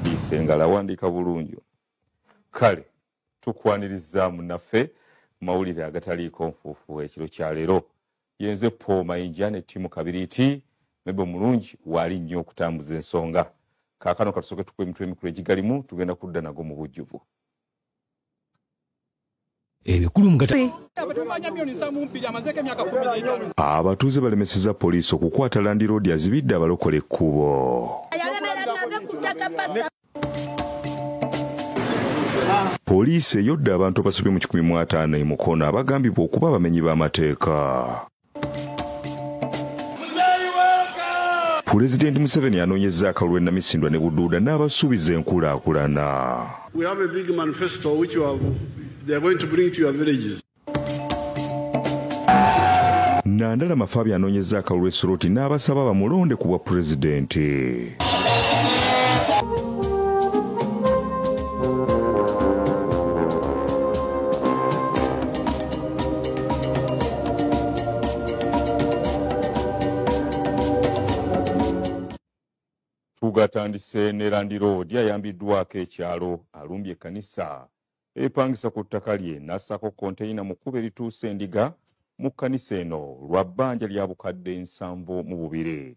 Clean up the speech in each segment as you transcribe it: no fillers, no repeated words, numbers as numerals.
Awandiise engalo, awandiika bulungi. Kale tukwaniriza munnaffe mawulire agataliiko nfuufu ekiro kya leero. Yenze Paul Mayinja ne ttiimu Kabiriiti mebe mulungi waali nnyo okutambuza ensonga. Kaakano katusooke tukuwa emitwe emikulu egigalimu, tugenda kudda nago mu bujjuvu. Abatuuze balemesezza poliisi okukwata landiroodi azibidde abalokole ekkubo. Poliisi eyodde abantu abasobye mu 150 e Mukono abagambibwa okuba abamenyi b'amateeka. Pulezidenti Museveni anoonyezza akalulu e Namisindwa ne Buduuda n'abasuubiza enkulaakulana. We have a big manifesto which they are going to bring to your villages. Nandala Mafabi anoonyezza akalulu e Soroti n'abasaba bamulonde ku bwa pulezidenti. Tugatandise ne landiroodi ayambiddwako ekyalo alumbye ekkanisa epangisa ku ttaka lye n'assaako konteyina mu kkubo erituusa endiga mu kkanisa eno lwa bbanja lya 72,000.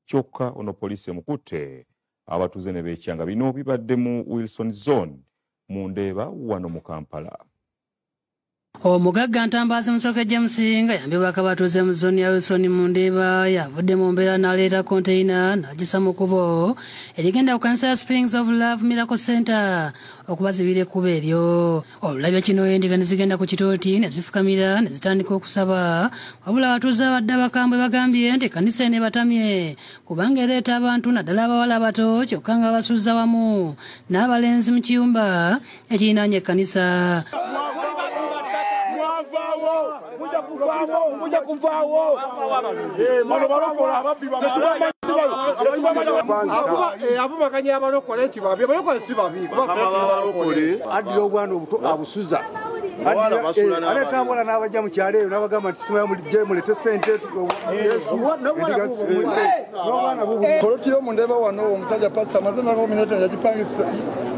Kyokka ono poliisi emukutte abatuuze ne beekyanga. Bino bibadde mu Wilson Zone mu Ndeeba wano mu Kampala. Omugagga Ntambaazi Musoke James nga yambibwako abatuuze mu zooni ya Wilson mu Ndeeba yavudde mu mbeera n'aleeta konteyina n'agisa mu kkubo erigenda ku kanisa ya Springs of Love Miracle Center okubazibira ekkubo eryo. Olulabye kino endiga ne zigenda ku kitooti ne zifukamira ne zitandika okusaba, wabula abatuuze abadde abakambwe bagambye nti ekkanisa eno ebatamye kubanga ereeta abantu naddala abawala abato kyokka nga babasuuza wamu n'abalenzi mu kiyumba ekirinaanye ekkanisa. Avumaganya abalokole nti babi, abalokole si babi. Addira obwana obuto abusuza, aleeta abawala n'abajja mu kyalo eyo n'abagamba nti simaya mulijje mulete ssente Yesu n'obwana bubu. Kolotiro mu Ndeeba wano omusajja pasita amaze emyaka 15 yagipangisa,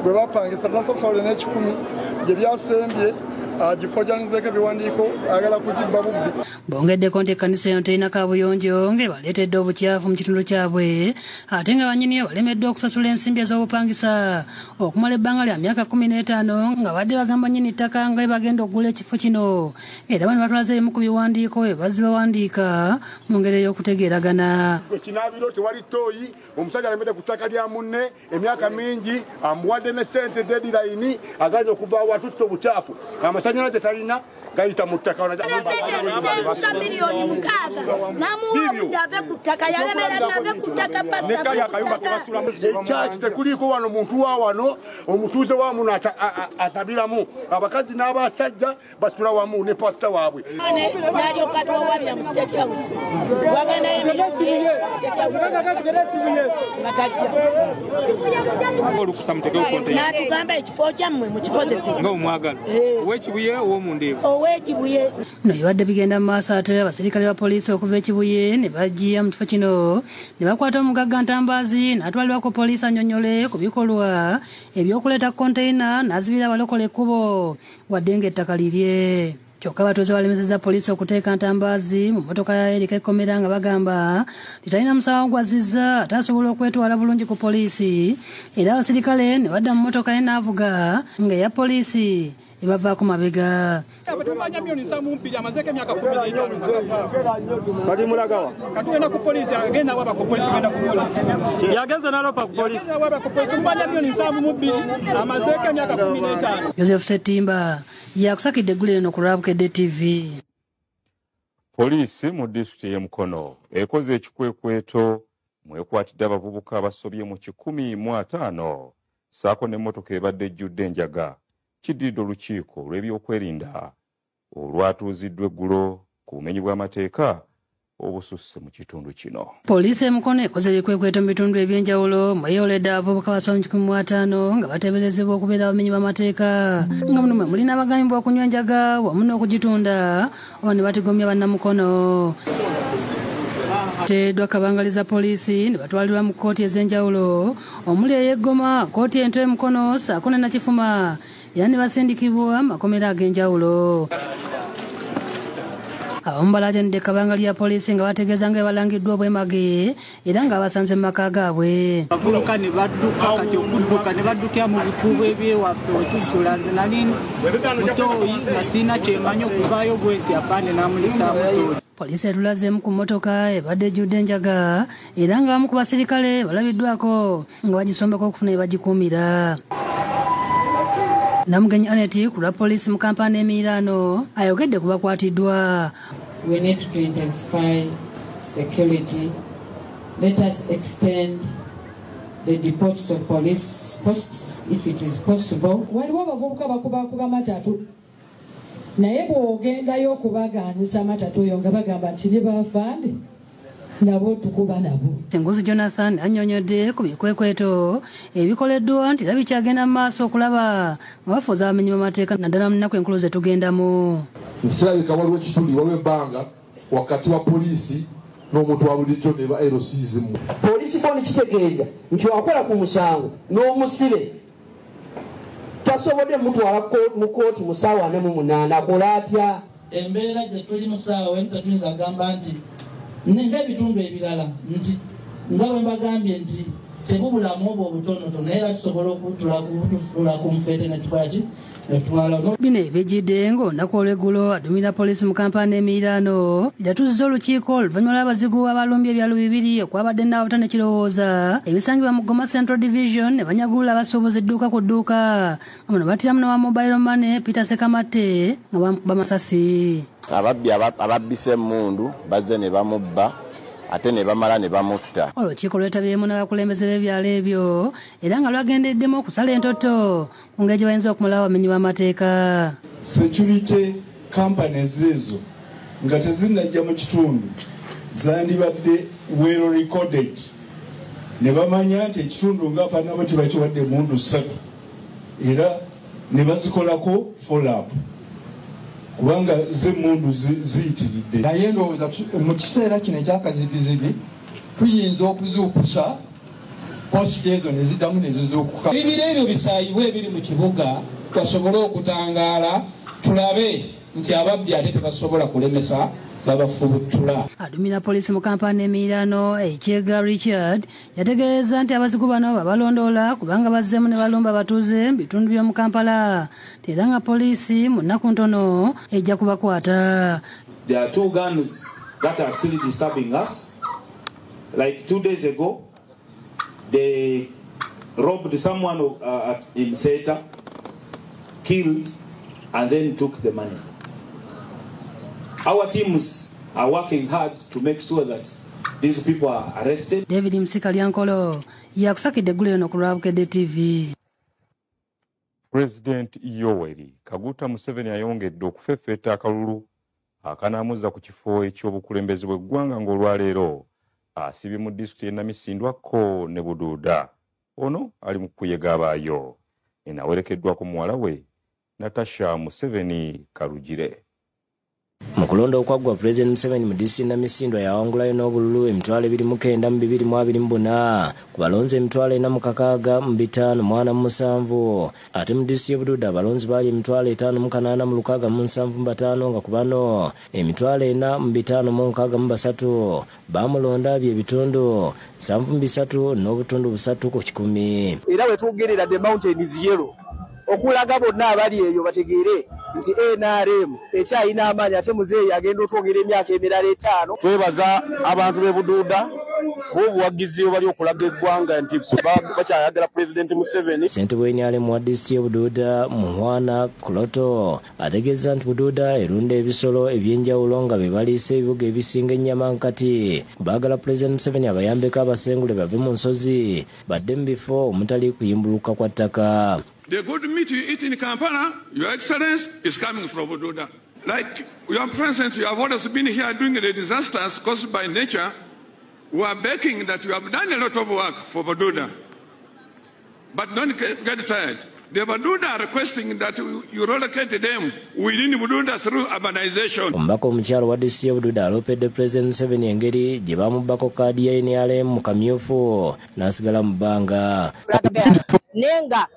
bwe bapangisa tasasobola n'ekikumi gye byasembye agifojanyizeeko ebiwandiiko ayagala kugibba bubbi. Bongeddeko nti ekkanisa eno terina kaabuyonjo ng'ebaleetedde obukyafu mu kitundu kyabwe ate nga bannyiniyo balemeddwa okusasula ensimbi ez'obupangisa okumala ebbanga lya myaka 15 nga badde bagamba nnyini ttaka nga bwe bagenda okugula ekifo kino, era bano batulaze ebimu ku biwandiiko bye bazze bawandiika mu ngeri ey'okutegeeragana. Ekinaabiro tewali ttooyi, omusajja alemedde ku ttaka lya munne emyaka mingi, amuwadde ne ssente deadline, agaanye okuva awatutte obukyafu. Amasanyalaze talina gayita mu ttaka. Milioni 6 namuwa obudde ave ku ttaka, yalemera nave ku ttaka. Ekyaki tekuliiko wano muntu wa wano, omutuuze wa muno asabiramu abakazi n'abasajja basula wamu ne pasita waabwe. N'alyoka twawabira mu State House, wagendayo emirundi nga tajja n'atugamba ekifo kyammwe mukikozese nga omwagala ow'Ekibuye ow'omundeeba ow'Ekibuye. Bino bibadde bigenda mu maaso ate abaserikale ba poliisi okuva e Kibuye ne bajja mu kifo kino ne bakwata omugagga Ntambaazi n'atwalibwa ku poliisi annyonnyole ku bikolwa eby'okuleeta konteyina n'azibira abalokole ekkubo wadde ng'ettaka lirye. Kyokka abatuuze balemesezza poliisi okuteeka Ntambaazi mu mmotoka ya eriko ekkomera nga bagamba litalina musango gw'azzizza ate asobola okwetwala bulungi ku poliisi, era abasirikale ne badda mu mmotoka ye n'avuga ng'eya poliisi ebavaako mabega. Tumanya milioni 72 amazeeko emyaka 15. Kati mulagawa katugenda ku poliisi, agenda waba ku poliisi, genda ku poliisi, yagenze n'alopa ku poliisi, yagenze waba ku poliisi. Tumanya milioni 72 amazeeko emyaka 15. Joseph Ssetimba yakusakidde eggulire eno ku Lwabukedde TV. Poliisi mu disitulikiti y'e Mukono ekoze ekikwekweto mwekwatidde abavubuka abasobye mu 150 ssaako n'emmotoka ebadde ejjudde enjaga. Kiddiridde olukiiko olw'ebyokwerinda olwatuuziddwa eggulo ku bumenyi bw'amateeka obususse mu kitundu kino. Poliisi e Mukono ekoze ebikwekweto mu bitundu eby'enjawulo mweyoledde abavubuka basoba mu 150 nga bateeberezebwa okubeera abamenyi b'amateeka, nga muno mwe muli n'abagambibwa okunywa enjaga wamu n'okugitunda oba ne batigomya bannamukono. Bateereddwa kabangali za poliisi ne batwalibwa mu kkooti ez'enjawulo omuli ey'eggoma, kkooti ento y'Mukono ssaako ne Nakifuma, era ne basindikibwa mu makomera ag'enjawulo. Abamu balaajanidde kabangali ya poliisi nga bategeeza nga balangiddwa obwemage era nga basanze mu maka gaabwe. Abavubuka ne badduka, kati okudduka ne baddukira mu bikuubo ebyewaffe wetusula. Nze nali mutooyi nga sirina kyemanyi okuvaayo bwenti afande n'amulisaamu tooyi. Poliisi etulazeemu ku mmotoka ebadde ejjudde enjaga era nga bamu ku basirikale balabiddwako nga bagisombako okufuna bye bagikuumira. Namugenyi Anet ku lwa poliisi mu Kampala n'emiriraano ayogedde ku bakwatiddwa. We need to intensify security. Let us extend the depots of police posts if it is possible. Waliwo abavubuka bakubakuba matatu, naye bw'ogendayo okubagaanyisa matatu oyo nga bagamba nti ne baafande nabo tukuba nabo. Senguzi Jonathan annyonnyodde ku bikwekweto ebikoleddwa nti era bikyagenda mu maaso okulaba nga bafuuza abamenyi b'amateeka naddala mu nnaku enkulu ze tugendamu. Nti kirabika waliwo ekituli, waliwo ebbanga wakati wa poliisi n'omuntu wa bulijjo ne ba LCs. Poliisi boni kitegeeza nti wakola ku musango n'omusibe tasobodde mutwala mu kkooti mu ssaawa 48, akola atya? Embeera gye tuli mu ssaawa eno tetuyinza kugamba nti ng'ebitundu ebirala nti nga bwe mbagambye nti tebubulamu obwo obutonotono, naye era tusobola okutula ku nfeete ne tukola ki ne tutwala. Bino ebijjidde ng'olunaku olw'eggulo adumira poliisi mu Kampala n'emiriraano yatuuzizza olukiiko oluvannyuma lw'abazigu abalumbye ebyalo bibiri okwabadde n'ababuta ne Kirowooza ebisangibwa mu Goma Central Division ne banyagulula abasuubuzi dduuka ku dduuka nga muno battiramu n'owa mobile money Peter Sekamatte nga bamukuba masasi. Ababbi ababbise emmundu bazze ne bamubba ate ne bamala ne bamutta. Olukiiko lwetabyemu n'abakulembeze b'ebyalo ebyo era nga lwagendeddemu okusala entoto ku ngeri gye bayinza okumalawo abamenyi b'amateeka. Security companies ezo nga tezinnajja mu kitundu zandibadde well recorded ne bamanya nti ekitundu nga banabo tebakiwadde emmundu 3 era ne bazikolako follow up kubanga z'emmundu ziyitiridde. Naye ndowooza mu kiseera kino ekyakazigizigi tuyinza okuzuukusa positi ezo ne ziddamu ne zizuukuka. Ebibira ebyo bisaayibwe ebiri mu kibuga basobole okutangaala, tulabe nti ababbi ate tebasobola kulemesa babafubutula. Adumira poliisi mu Kampala n'emiriraano Ekyega Richard yategeeza nti abazigu bano babalondoola kubanga bazzeemu ne balumba abatuuze mu bitundu by'omu Kampala, era nga poliisi mu nnaku ntono ejja kubakwata. There are two guns that are still disturbing us. Like 2 days ago, they robbed someone in Seta, killed, and then took the money. Our teams are working hard to make sure that these people are arrested. David Msika Lyankolo yakusakidde eggulo eno ku lwa Bukedde TV. President Yoweri Kaguta Museveni ayongedde okufeffetta akalulu akanaamuza ku kifo eky'obukulembeze bw'eggwanga ng'olwaleero asibye mu disitulikiti y'e Namisindwako ne Buduuda. Ono ali mu kuyega abaayo. Eno awerekeddwako muwala we Natasha Museveni Karugire. Mu kulonda okwaggwa, Pulezidenti Museveni mu disitulikiti Namisindwa yawangulayo n'obululu 29,224 ku balonzi 465,547. Ate mu disitulikiti y'Obuduuda abalonzi baali 5,865 nga ku bano 4,563 bamulonda, bye bitundu 73.3 ku kikumi. Era wetugerera the mountain is yellow okulaga bonna abali eyo bategeere nti NRM ekyalina amaanyi, ate muzeeyi agenda otwongera emyaka emirala 5. Twebaza abantu b'e Buduuda b'obuwagizi bali okulaga eggwanga nti bakyayagala Pulezidenti Museveni. Ssentebe w'NRM wa disitulikiti y'e Buduuda Muhwana Kuloto ategeeza nti Buduuda erunda ebisolo ebyenjawulo nga be baliisa ebibuga ebisinga ennyama, nkati baagala Pulezidenti Museveni abayambeko abasengule bave mu nsozi badde mu bifo omutali kuyimbuluka kwa ttaka. The good meat you eat in Kampala, Your Excellency, is coming from Bududa. Like your presence, you have always been here during the disasters caused by nature. We are begging that you have done a lot of work for Bududa. But don't get tired. The Baduda are requesting that you relocate them within Bududa through urbanization. Omubaka omukyalo wa DC Bududa alopedde President Museveni engeri gye bamubbako kaadi ya NRM mu kamyufu n'asigala mu bbanga. Nenga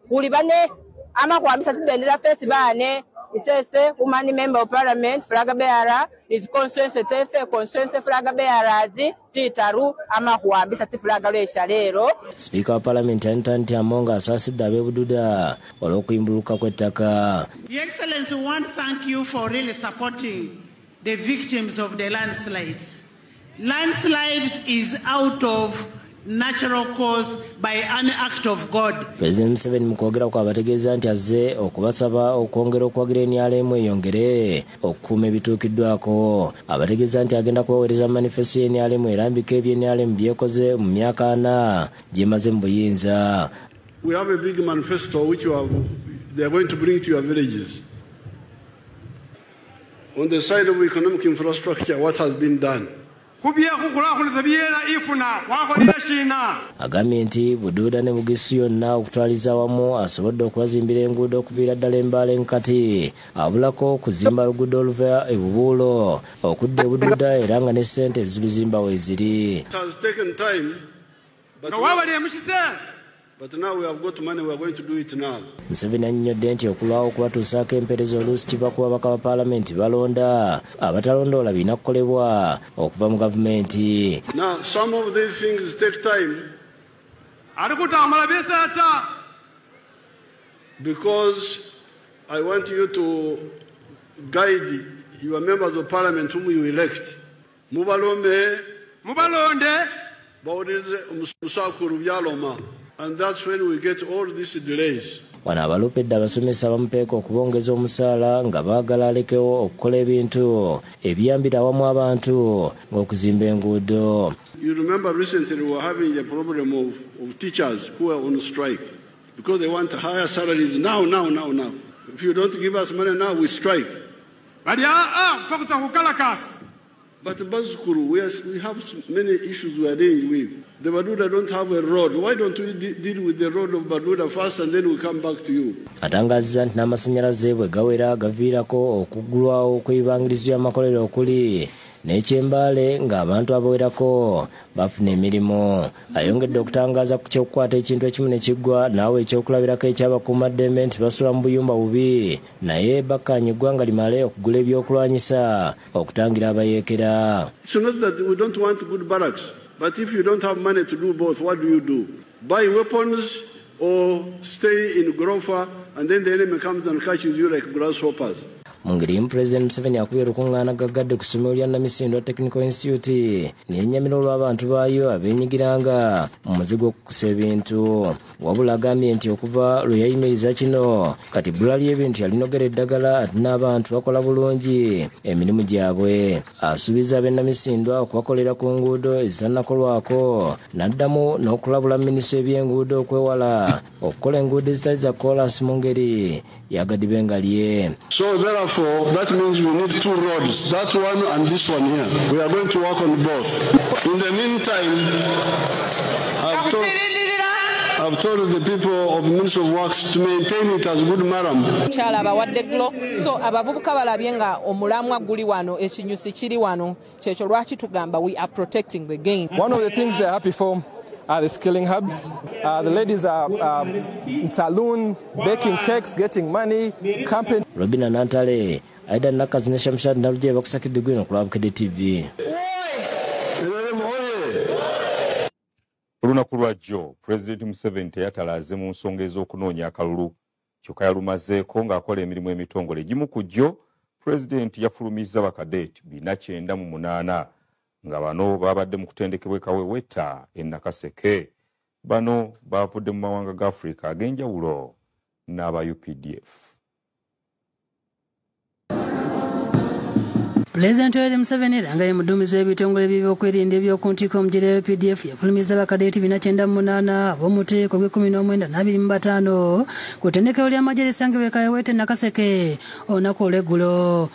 kuli bane amakwamisa zibendera face bane isese woman member of parliament flag bearer is constituency tefe constituency flag bearers titaru amakwambisa flag lwesha leero. Speaker wa parliament Antanti Amonga asaasidde ab'e Bududa olw'okuyimbuluka kw'ettaka. Your Excellency, we want to thank you for really supporting the victims of the landslides. Landslides is out of natural cause by an act of God. President Museveni mu kwogera kwa abategeeza nti azze okubasaba okwongera okuwagira NRM eyongere okukuuma ebituukiddwako. Abategeeza nti agenda kubaweereza manifesto ya NRM erambika ebya NRM byekoze mu myaka 4 gy'emaze mu buyinza. We have a big manifesto which you have, they are going to bring to your villages. On the side of economic infrastructure, what has been done? Agambye nti Bududa ne Bugisu yonna okutwaliza awamu asobodde okubazimbira enguudo okuviira ddala Embaale Nkati, abulako okuzimba luguudo oluva e Bubuulo okudda e Bududa era nga ne ssente eziruzimba weeziri. But now we have got money, we are going to do it now. Museveni annyonnyodde nti okulwawo okubatuusaako empeereza oluusi kiva ku babaka ba paalamenti balonda abatalondoola birina kukolebwa okuva mu gavumenti. Now some of these things take time because I want you to guide your members of parliament whom you elect. Mubalome, mubalonde, bawulirize omusakuru byaloma. And that's when we get all these delays. Wano abalopedde abasomesa bamupeeka okubongeza omusaala nga baagala alekewo okukola ebintu ebiyambira awamu abantu ng'okuzimba enguudo. You remember recently we were having a problem of teachers who are on strike because they want higher salaries now, now, now, now. If you don't give us money now, we strike. But Bazukuru, we have many issues we are dealing with. The Baduda don't have a road. Why don't we deal with the road of Baduda first and then we come back to you? Atangazza nti n'amasannyalaze bwe gawera gaviirako okuggulwawo kw'ebibangirizi by'amakolero okuli n'ekyembaale ng'abantu abawerako bafuna emirimu. Ayongedde okutangaaza ku ky'okukwata ekintu ekimu ne kiggwa naawe ekyokulabirako ekyabakuumaddembe nti basula mu buyumba bubi naye bakkaanya eggwanga limale okugula ebyokulwanyisa okutangira abayeekera. It's not that we don't want good barracks, but if you don't have money to do both, what do you do? Buy weapons or stay in Grofa and then the enemy comes and catches you like grasshoppers. Mu ngeri emu President Museveni akubye olukuŋŋaana gaggadde ku ssomero lya Namisindwa Technical Institute n'ennyamira olw'abantu baayo abeenyigiranga mu muzigo gw'okukusa ebintu. Wabula agambye nti okuva lwe yayimiriza kino kati bbula ly'ebintu yalinogera eddagala ate n'abantu bakola bulungi emirimu gyabwe. Asuubiza ab'e Namisindwa okubakolera ku nguudo ezitannakolwako n'addamu n'okulabula minisita ebyenguudo okwewala okukola enguudo ezitali za kkoolaasi mu ngeri y'agadibengalye. So therefore, that means we need two roads, that one and this one here. We are going to work on both. In the meantime, I've told the people of Ministry of Works to maintain it as good maram. Kyala abawadde glo, so abavubuka balabye nga omulamwa guli wano, ekinyusi kiri wano, kyekyo lwaki tugamba we are protecting the game. One of the things they're happy for are the skilling hubs. The ladies are in saloon, baking cakes, getting money, camping. Robina Nantale, Aida Nakazi ne Shamshad Naluje bakusakidde gwino ku Lwabukede TV. Olunaku lwa jjo President Museveni teyatalaaze mu nsonga ez'okunoonya akalulu kyokka yalumazeeko ng'akola emirimu emitongole. Egimu ku jjo President yafulumizza bakadeeti 498 nga bano babadde mu kutendekebwa e Kaweweta e Nakaseke. Bano bavudde mu mawanga ga Afrika ag'enjawulo n'aba UPDF. Pulezidenti Yoweri Museveni era nga ye muduumizi w'ebitongole by'ebyokwerinda eby'oku ntikko mu ggye UPDF yafulumizza bakadeeti 498 ab'omuteeko gw'e19 na 25 ku ttendekero ly'amagye erisangibwa e Kaweweta e Nakaseke olunaku olw'eggulo.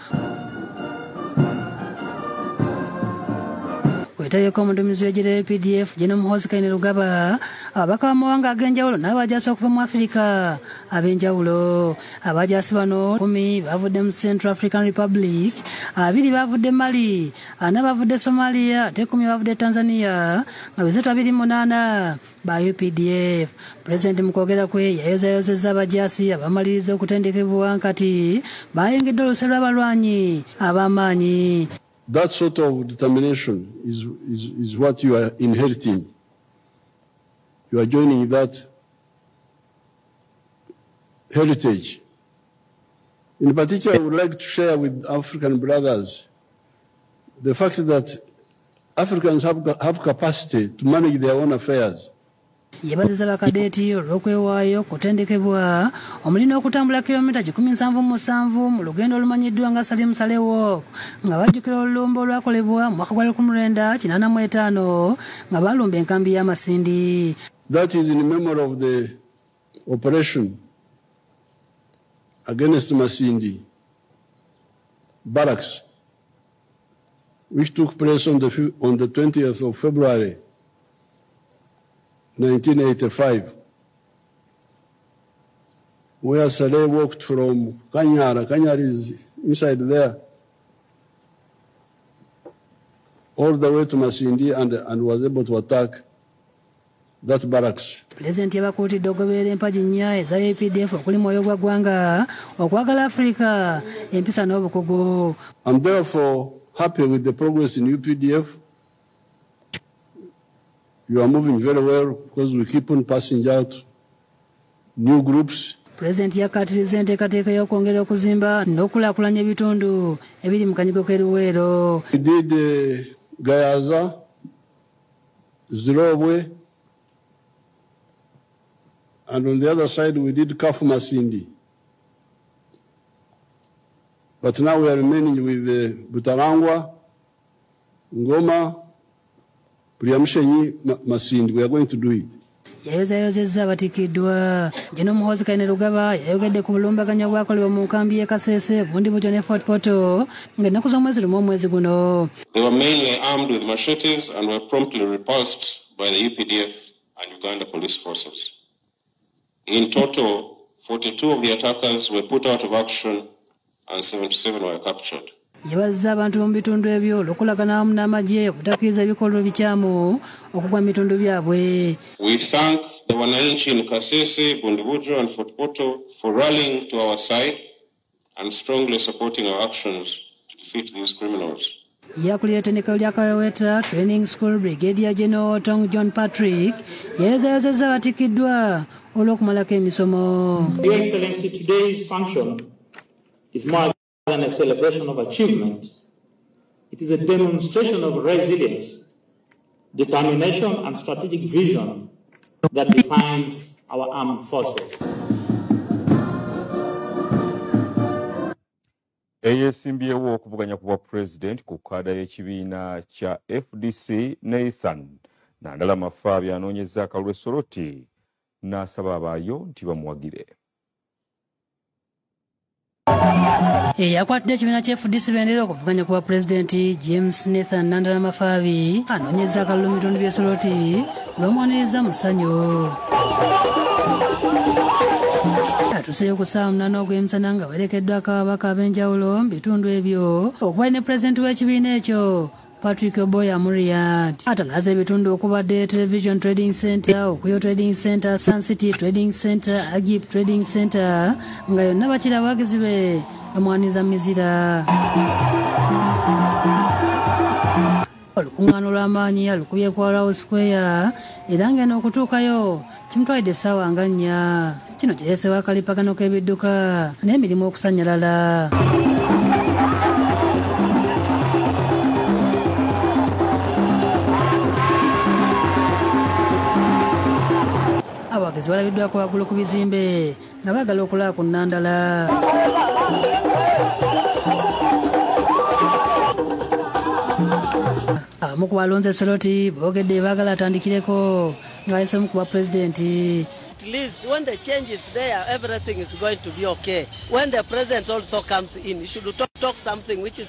Yeetabyeko omuduumizi w'eggye lya UPDF General Muhoozi Kainerugaba, ababaka b'amawanga ag'enjawulo n'abajaasi okuva mu Afirika ab'enjawulo. Abajaasi bano 10 bavudde mu Central African Republic, 2 bavudde Mali, 4 bavudde Somalia, ate 10 bavudde Tanzania, nga 328 ba UPDF. Pulezidenti mu kwogera kwe yayozayozezza abajaasi abamaliriza okutendekebwa nkati bayingidde oluse lw'abalwanyi ab'amaanyi. That sort of determination is what you are inheriting. You are joining that heritage. In particular, I would like to share with African brothers the fact that Africans have capacity to manage their own affairs. Yeebazizza bakadeeti olw'okwewaayo okutendekebwa omuli n'okutambula kilomita 177 mu lugendo olumanyiddwa nga Salim Saleh Walk nga bajjukira olulumba olwakolebwa mu mwaka gwa 1985 nga balumba enkambi y'Amasindi. That is in memory of the operation against Masindi barracks, which took place on the 20th of February 1985, where Saleh walked from Kanyara. Kanyara is inside there, all the way to Masindi and was able to attack that barracks. Pulezidenti yabakuutidde okugoberera empagi nnya eza UPDF okuli mwoyo gwa ggwanga, okwagala Afrika, empisa n'obukugu. I'm therefore happy with the progress in UPDF. You are moving very well because we keep on passing out new groups. Pulezidenti yakkaatiriza enteekateeka y'okwongera okuzimba n'okulaakulanya ebitundu ebiri mu kanyigo k'e Luweero. We did Gayaza, Zirobwe, and on the other side we did Kafu Masindi. But now we are remaining with Butarangwa, Ngoma, Masindi. We are going to do it. Yayozayozezza abatikiddwa. General Muhoozi Kainerugaba yayogedde ku bulumbaganyi obwakolebwa mu nkambi y'e Kasese, Bundibugyo ne Fort Portal ng'ennaku z'omwezi 1 omwezi guno. They were mainly armed with machetes and were promptly repulsed by the UPDF and Uganda police forces. In total, 42 of the attackers were put out of action and 77 were captured. Yeebazizza abantu b'omu bitundu ebyo olw'okulagana wamu n'amagye obutakkiriza ebikolwa ebikyamu okugwa mu bitundu byabwe. We thank the wananchi in Kasese, Bundibugyo and Fort Portal for rallying to our side and strongly supporting our actions to defeat these criminals. Yakulira ettendekero lya Kaweweta Training School Brigadier General Tong John Patrick yeezayozezza abatikiddwa olw'okumalako emisomo. Your Excellency, today's function is more than a celebration of achievement. It is a demonstration of resilience, determination, and strategic vision that defines our armed forces. Eyesimbyewo okuvuganya ku bwa pulezidenti ku kaada y'ekibiina kya FDC Nathan Nandala Mafaabi anoonyezza akalulu e Soroti n'asaba abaayo nti bamuwagire. Eyakwatidde ekibiina kya FDC bendera okuvuganya ku bwa pulezidenti James Nathan Nandala Mafaabi anoonyezza akalulu mu bitundu by'e Soroti bamwaniriza mu ssanyu. Atuseeyo ku ssaawa 8 ogw'emisana nga weerekeddwako ababaka ab'enjawulo mu bitundu ebyo okubali ne pulezidenti w'ekibiina ekyo Patrick Oboya Muriat. Atalaze ebitundu okubadde Television Trading Center, Okuyo Trading Center, Sun City Trading Center, Agip Trading Center nga yonna bakira abawagizi be bamwaniriza mizira. Olukuŋŋaana olw'amaanyi alukubye ku Warao Square era ng'eno okutuukayo kimutwalidde essaawa nga 4. Kino kireeseewo akalipagano k'ebidduka n'emirimu okusannyalala. Abawagizi balabiddwako waggulu ku bizimbe nga baagala okulaba ku Nandala. Abamu ku balonze Soroti boogedde baagala atandikireko ng'ayisemu ku bwa pulezidenti. At least when the change is there, everything is going to be okay. When the president also comes in, he should talk something which is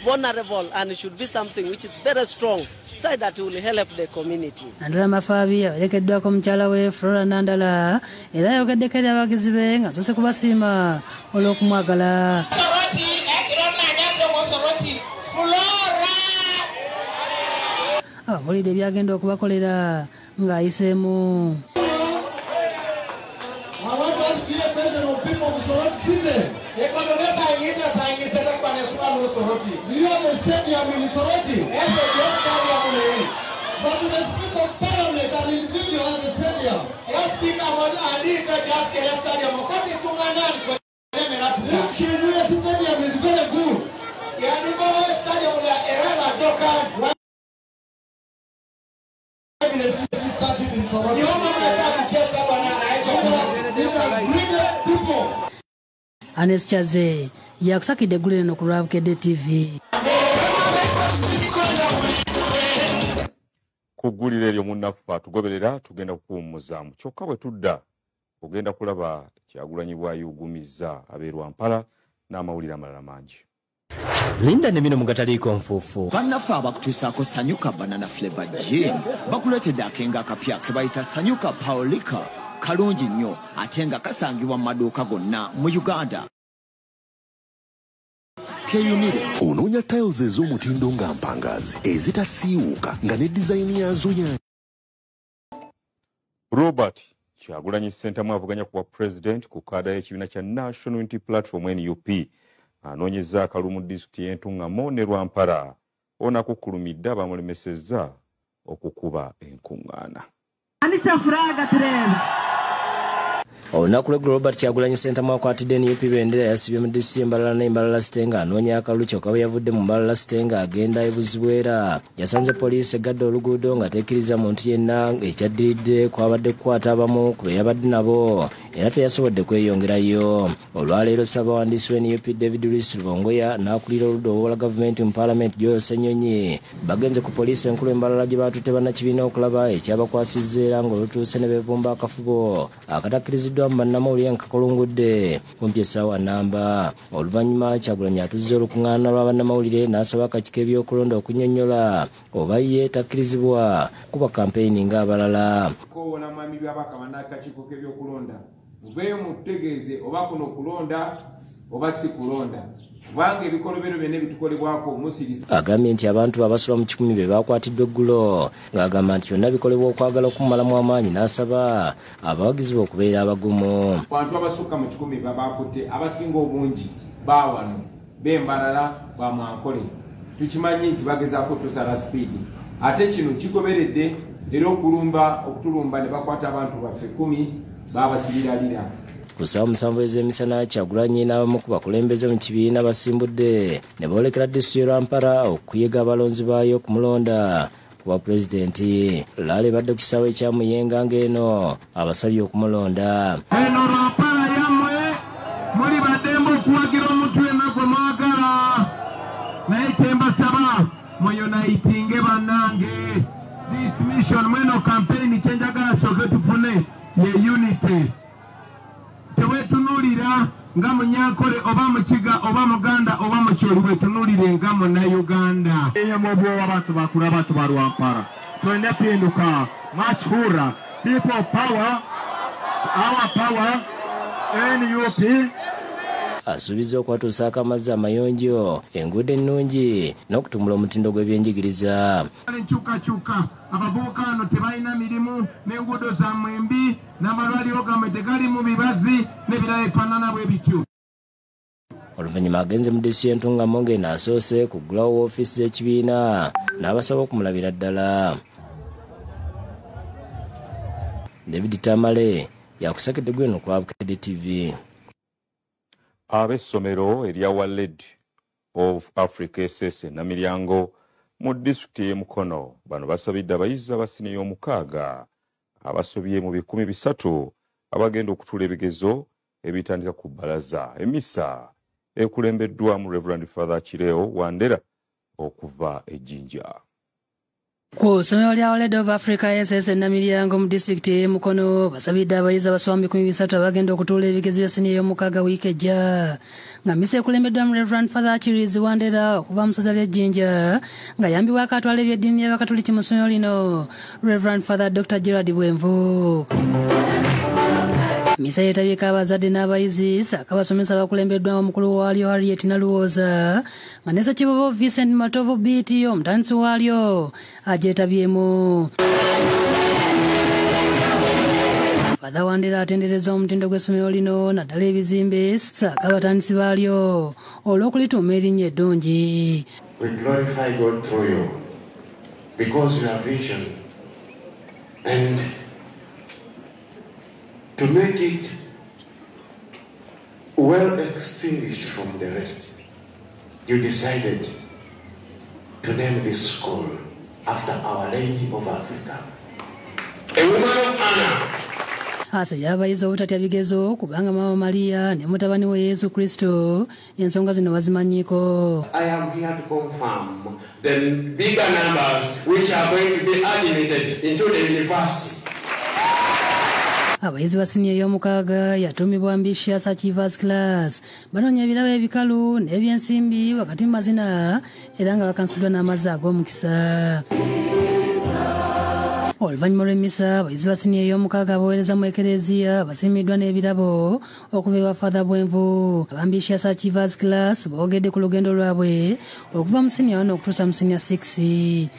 vulnerable and it should be something which is very strong, outside that will help the community. Nandala Mafabi awerekeddwako mukyala we Flora Nandala era ayogeddeko eri abawagizi be nga atuuse kubasiima olw'okumwagala. Ababuulidde ebyagenda okubakolera ng'ayiseemu. Anes Chaze yakusakidde eggulire eno ku lwa Bukedde TV. Ku ggulire eryo munnaffe atugoberera tugenda kukuwummuzaamu, kyokka bwe tudda ogenda kulaba Kyagulanyi bw'ayugumizza ab'e Rwampara n'amawulire amalala mangi. Linda ne bino mugataliiko nfuufu. Bannaffe abakutuusaako Sanyuka Banana Flavor Gin bakuleetedde akenga akapya ke bayita Sanyuka Paolika, kalungi nnyo ate nga kasangibwa mu maduuka gonna mu Uganda. Keyunire. Onoonya tiles ez'omutindo nga mpangazi ezitasiiwuuka nga ne dizayini yaazo ya Robert Kyagulanyi Ssentamu avuganya ku bwa president ku kaada y'ekibiina kya National Unity Platform NUP anoonyezza akalulu mu disitulikiti y'Entungamo ne Rwampara. Ono akukkulumidde abamulemesezza okukuba enkuŋŋaana. Anita Furaga Turebe. Olunaku lw'eggulo Robert Kyagulanyi Ssentamu akwatidde NUP bendera yasibye mu disitulikiti y'Embalala ne Mbalala City ng'anoonya akalulu, kyokka bwe yavudde mu Mbalala City ng'agenda e Buzibwera yasanze poliisi egadde oluguudo nga tekkiriza muntu yenna. Ekyaddiridde kwabadde kukwata abamu ku be yabadde nabo era teyasobodde kweyongerayo. Olwaleero Ssabawandiisi wa NUP David Lewis Rubongoya n'akulira oludda oluwala gavumenti mu paalamenti Joel Ssenyonyi bagenze ku poliisi enkulu e Mbalala gye baatutte bannakibiina okulaba ekyabakwasizza era ng'olutuuse ne beevumba akafubo akatakkiriziddwa mu bannamawulire nkakolungudde kumpi essaawa namba. Oluvannyuma Kyagulanyi atuzza olukuŋŋaana lwa bannamawulire n'asaba akakiiko ebyokulonda okunnyonnyola oba ye takkirizibwa kuba kampeyini ng'abalala. Koowola mwami Byabakama n'akakiiko k'ebyokulonda muveeyo mututegeeze oba kuno kulonda oba si kulonda, kubanga ebikolobero byonna ebitukolebwako musiriza. Agambye nti abantu abasoba mu 1,000 be bakwatiddwa eggulo, ng'agamba nti byonna bikolebwa okwagala okumumalamu amaanyi n'asaba abawagizi be okubeera abagumu. Abantu abasukka mu 1,000 babakutte, abasinga obungi baawano b'Embalala bamwankole. Tukimanyi nti bagezaako tusala sipiidi, ate kino kigoberedde era okulumba okutulumba ne bakwata abantu baffe 10 babasibiralira. Ku ssaawa 7 ez'emisana Kyagulanyi n'abamu ku bakulembeze mu kibiina basimbudde ne boolekera disitulikiti y'e Rwampara okuyega abalonzi baayo okumulonda ku bwa pulezidenti. Laala ebadde ku kisaawe ekya Muyenga ng'eno abasabye okumulonda. Eno Rwampara yammwe, muli baddembe okuwagira omuntu yenna gwe mwagala, naye kye mbasaba muyunaitinge bannange. This mission mweno campaign kye njagala tusooke tufune ye unity. Tewetunuulira nga Munyankole oba Mukiga oba Muganda oba Mucholi, wetunuulire nga Munnayuganda. Eyamwobo abantu bakulu abantu ba Rwampara twine pinduka mwakihurra people power, our power, NUP. Asuubizza okwatuusaako amazzi amayonjo, enguudo ennungi n'okutumbula omutindo gw'ebyenjigiriza. Enkyukakyuka abavubuka bano tebalina mirimu n'enguudo zammwe mbi n'amalwaliro gammwe tegali mu bibazi n'ebirala ebifaanana bwe bityo. Oluvannyuma agenze mu disitulikiti y'Entungamo ng'eno asoose kuggulawo woofiisi z'ekibiina n'abasaba okumulabira ddala. David Tamale yakusakedde gweno ku Bukedde TV. Ab'essomero erya Our Lady of Africa SS Namiryango mu disitulikiti y'e Mukono bano basabidde abayizi abasiniya 6 abasobye mu 300 abagenda okutuula ebigezo ebitandika ku bbalaza. Emisa ekulembeddwamu Reverend Father Kireo Wandera okuva e Jinja. Ku ssomero lya Our Lady of Africa SS Namiryango mu disitulikiti y'e Mukono basabidde abayizi abasoba mu 13 abagenda okutuula ebigezo bya siniya ey'omukaaga wiiki ejja, nga mmisa ekulembeddwamu Reverend Father Achilles Wandera okuva mu ssaza ly'e Jjinja, ng'ayambibwako atwala eby'eddiini y'Abakatoliki mu ssomero lino, Reverend Father Dr. Gerard Bwenvu. Mmisa yeetabyeko abazadde n'abayizi ssaako abasomesa abakulembeddwamu omukulu waalyo Harriet Naluwooza, nga ne Ssekibobo Vincent Matovu Biiti omutandisi waalyo agyetabyemu. Father Wandera atendereza omutindo gw'essomero lino naddala ebizimbe ssaako abatandisi baalyo olw'okulituuma erinnya eddungi. We glorify God through you because you have vision and to make it well extinguished from the rest, you decided to name this school after Our Lady of Africa, a woman of honor. Asabye abayizi obutatya bigezo kubanga Mama Maria ne mutabani we Yesu Kristo ensonga zino bazimanyiiko. I am here to confirm the bigger numbers which are going to be admitted into the university. Abayizi ba siniya ey'omukaaga yatuumibwa Ambitious Achievers Class banoonya ebirabo ebikalu n'ebyensimbi wakati mu mazina era nga bakansiddwa n'amazzi ag'omukisa. Oluvannyuma lw'emmisa abayizi ba siniya ey'omukaaga abaweereza mu Ekereziya basiimiddwa n'ebirabo okuva ewa Father Bwenvu. Aba Ambitious Achievers Class boogedde ku lugendo lwabwe okuva mu siniya 1 okutuusa mu siniya 6.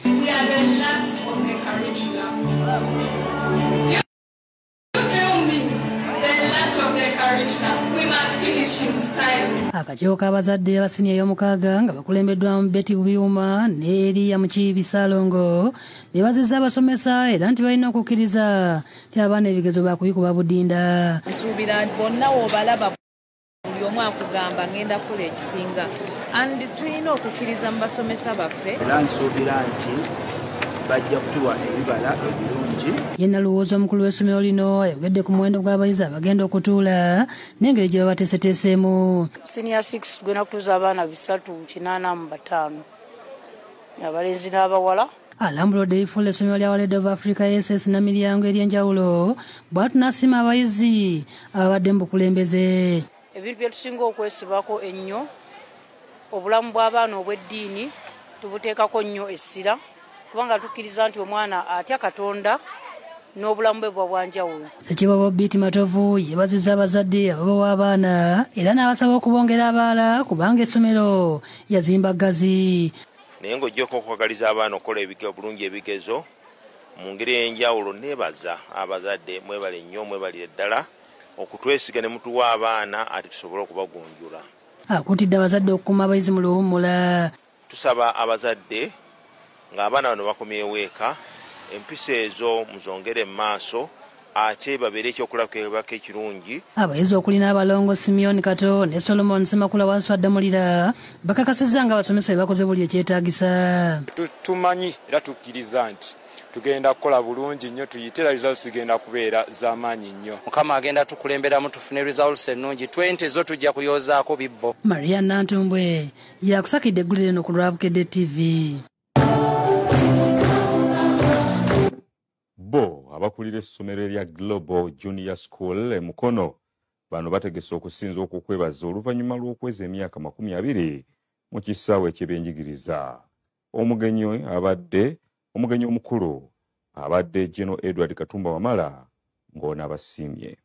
We are the last of the curriculum. Akakiiko k'abazadde aba siniya ey'omukaaga nga bakulembeddwamu Betty Byuma ne Eriya Mukiibi Ssaalongo beebazizza abasomesa era nti balina okukkiriza nti abaana ebigezo baakubikuba budinda. Nsuubira bonna w'obalaba buli omu akugamba ngenda kukola ekisinga and tulina okukkiriza mu basomesa baffe. Era nsuubira nti bajja kutuwa ebibala ebirungi. Ye Naluwooza omukulu w'essomero lino ayogedde ku muwendo gw'abayizi abagenda okutuula n'engeri gye babateeseteeseemu. Senior 6 tugenda kutuuza abaana 385 abalenzi n'abawala. Alambulodde ebifuula essomero lya Our Lady of Africa SS Namiryango ery'enjawulo bw'atyo n'asiima abayizi ababadde mu bukulembeze. Ebintu bye tusinga okwesibako ennyo obulamu bw'abaana obw'eddiini tubuteekako nnyo essira, kubanga tukkiriza nti omwana atya Katonda n'obulamu bwe buba bwa njawulo. Ssekibobo Biiti Matovu yeebazizza abazadde ababawa abaana era n'abasaba okubongera abaala kubanga essomero yazimba ggazi. Naye ng'oggyeko okwagaliza abaana okukola obulungi ebigezo mu ngeri ey'enjawulo, neebaza abazadde mwebale nnyo, mwebalire ddala okutwesiga ne mutuwa abaana ate tusobole okubagunjula. Akuutidde abazadde okukuuma abayizi mu luwummula. Tusaba abazadde ng'abaana bano bakomyewo eka, empisa ezo muzongere mu maaso ate babeere ekyokulabirako ekirungi. Abayizi okuli n'abalongo Simeon Kato ne Solomon Ssemakula Wanswa Ddamulira bakakasizza nga abasomesa bwe bakoze buli ekyetaagisa. Tumanyi era tukkiriza nti tugenda kukola bulungi nnyo, tuyite era results zigenda kubeera z'amaanyi nnyo. Mukama agenda tukulemberamu tufune results ennungi, 20 zo tujja kuyozaako bibbo. Maria Nantumbwe yakusakidde eggulire eno ku lwa Bukedde TV. Bo abakulira essomero erya Global Junior School e Mukono bano bategese okusinza okukwebaza oluvannyuma lw'okweza emyaka 20 mu kisaawe eky'ebyenjigiriza. Omugenyi omukulu abadde General Edward Katumba Wamala ng'ono abasiimye.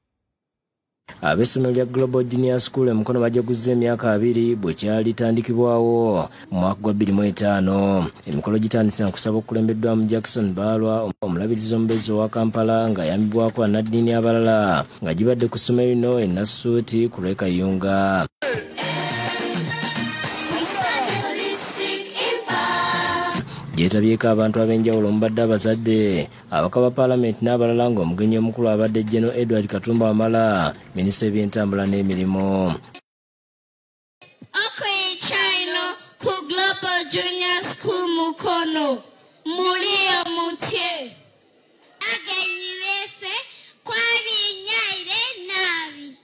Ab'essomero lya Global Junior School e Mukono bajaguzza emyaka 20 bwe kyalitandikibwawo mu mwaka gwa 2005. Emikolo gitandise na kusaba okukulembeddwamu Jackson Baalwa, omulabirizi omubeezi owa Kampala, ng'ayambibwako bannaddiini abalala, nga gibadde ku ssomero lino e Nassuuti ku lw'e Kayunga. Yeetabyeko abantu ab'enjawulo omubadde abazadde, ababaka ba paalamenti n'abalala, ng'omugenyi omukulu abadde General Edward Katumba Wamala, minisita w'ebyentambula n'emirimu. Okuyita ku Global Junior School Mukono muliyo mutye. Agenyi beffe kwabinyaire nabi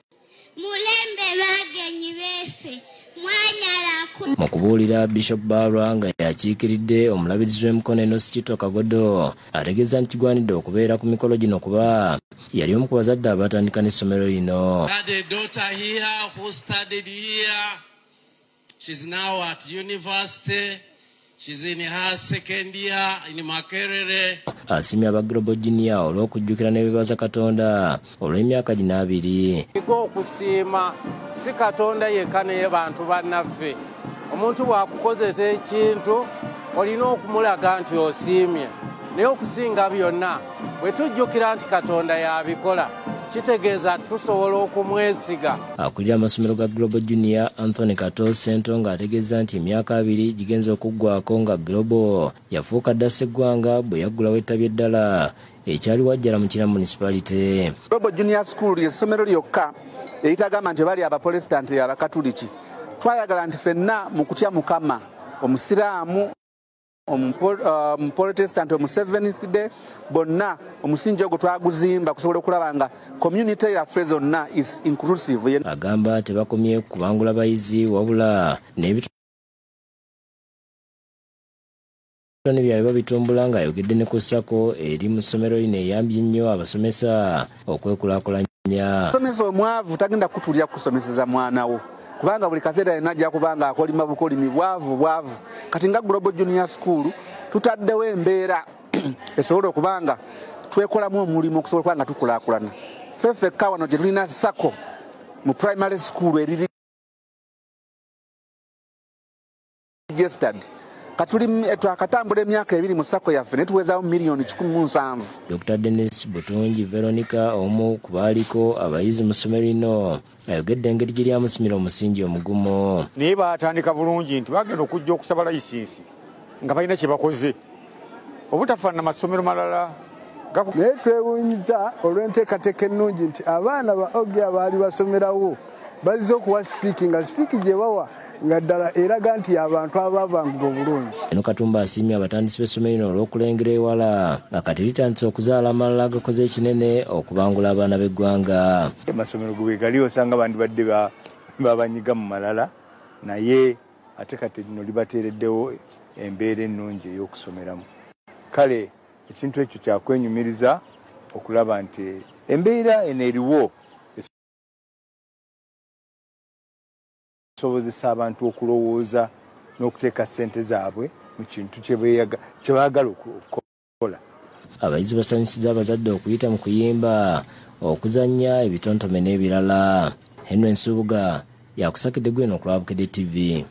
mulembe bagenyi beffe mwanyala Mu kubuulira Bishop Barwa nga yakiikiridde omulabirizi w'emikono Enos Kito Kagodo ategeeza nti kigwanidde okubeera ku mikolo gino kuba yali omu ku bazadde abatandika n'essomero lino. Had a daughter here who studied here. She's now at university. She's in her second year in Makerere. Asiimye aba Global Junior olw'okujjukira ne beebaza Katonda olw'emyaka gino abiri. Okusiima si Katonda yekka naye bantu bannaffe. Omuntu bw'akukozesa ekintu olina okumulaga nti osiimye, naye okusinga byonna bwe tujjukira nti Katonda y'abikola kitegeeza tusobola okumwesiga. Akulira amasomero ga Global Junior Anthony Kato Sento ng'ategeeza nti emyaka abiri gigenze okuggwako nga Global yafuuka dda sseggwanga bwe yaggulawo ettabi eddala ekyali Wajjala mu Kira Municipality. Global Junior School ly'essomero lyokka eritagamba nti bali abaprotestant abakatuliki. Twayagala nti ffenna mu kutya Mukama, omusiraamu, omuprotestant, omu Seventh Day, bonna omusingi ogwo twaguzimba kusobola okulaba nga community yaffe zonna is inclusive. Agamba tebakomye kubangula bayizi wabula n'ebitone byabwe babitumbula ng'ayogedde ne ku SACCO eri mu ssomero lino eyambye ennyo abasomesa okwekulaakulanya. Omusomesa omwavu tagenda kutulya kusomeseza mwana wo, kubanga buli kaseera yenna ajja kubanga akolima bukolimi bwavu bwavu. Kati nga Global Junior School tutaddewo embeera esobola okubanga twekolamu omulimu okusobola okuba nga tukulaakulana. Ffe ffekka wano gye tulina SACCO mu primary school eri registered. Katuli twakatambula emyaka ebiri mu SACCO yaffe ne tuwezaawo miliyoni 170. Dr. Dennis Butungi Veronica omu ku baaliko abayizi mu ssomero lino ayogedde engeri gye lyamusimira omusingi omugumu. Naye baatandika bulungi nti bagenda okujja okusaba layisinsi nga balina kye bakoze obutafaanana masomero malala. Naye twewuunyiza olw'enteekateeka ennungi nti abaana ba Ogia baali basomerawo bazze okuwa sipiiki nga sipiiki gye bawa nga ddala eraga nti abantu abaabangulwa obulungi. Eno Katumba asiimye abatandisi b'essomero lino olw'okulengera ewala nga kati litandise okuzaala amalala agakoze ekinene okubangula abaana b'eggwanga. Amasomero gwe gali osanga bandibadde babanyiga mu malala, naye ate kati lino libateereddewo embeera ennungi ey'okusomeramu. Kale ekintu ekyo kyakwenyumiriza okulaba nti embeera eno eriwo esobozesa abantu okulowooza n'okuteeka ssente zaabwe mu kintu kye baagala okukola. Abayizi basanyusiza abazadde okuyita mu kuyimba, okuzannya ebitontome n'ebirala. Henry Nsubuga yakusakidde gweno ku Lwabukedde TV.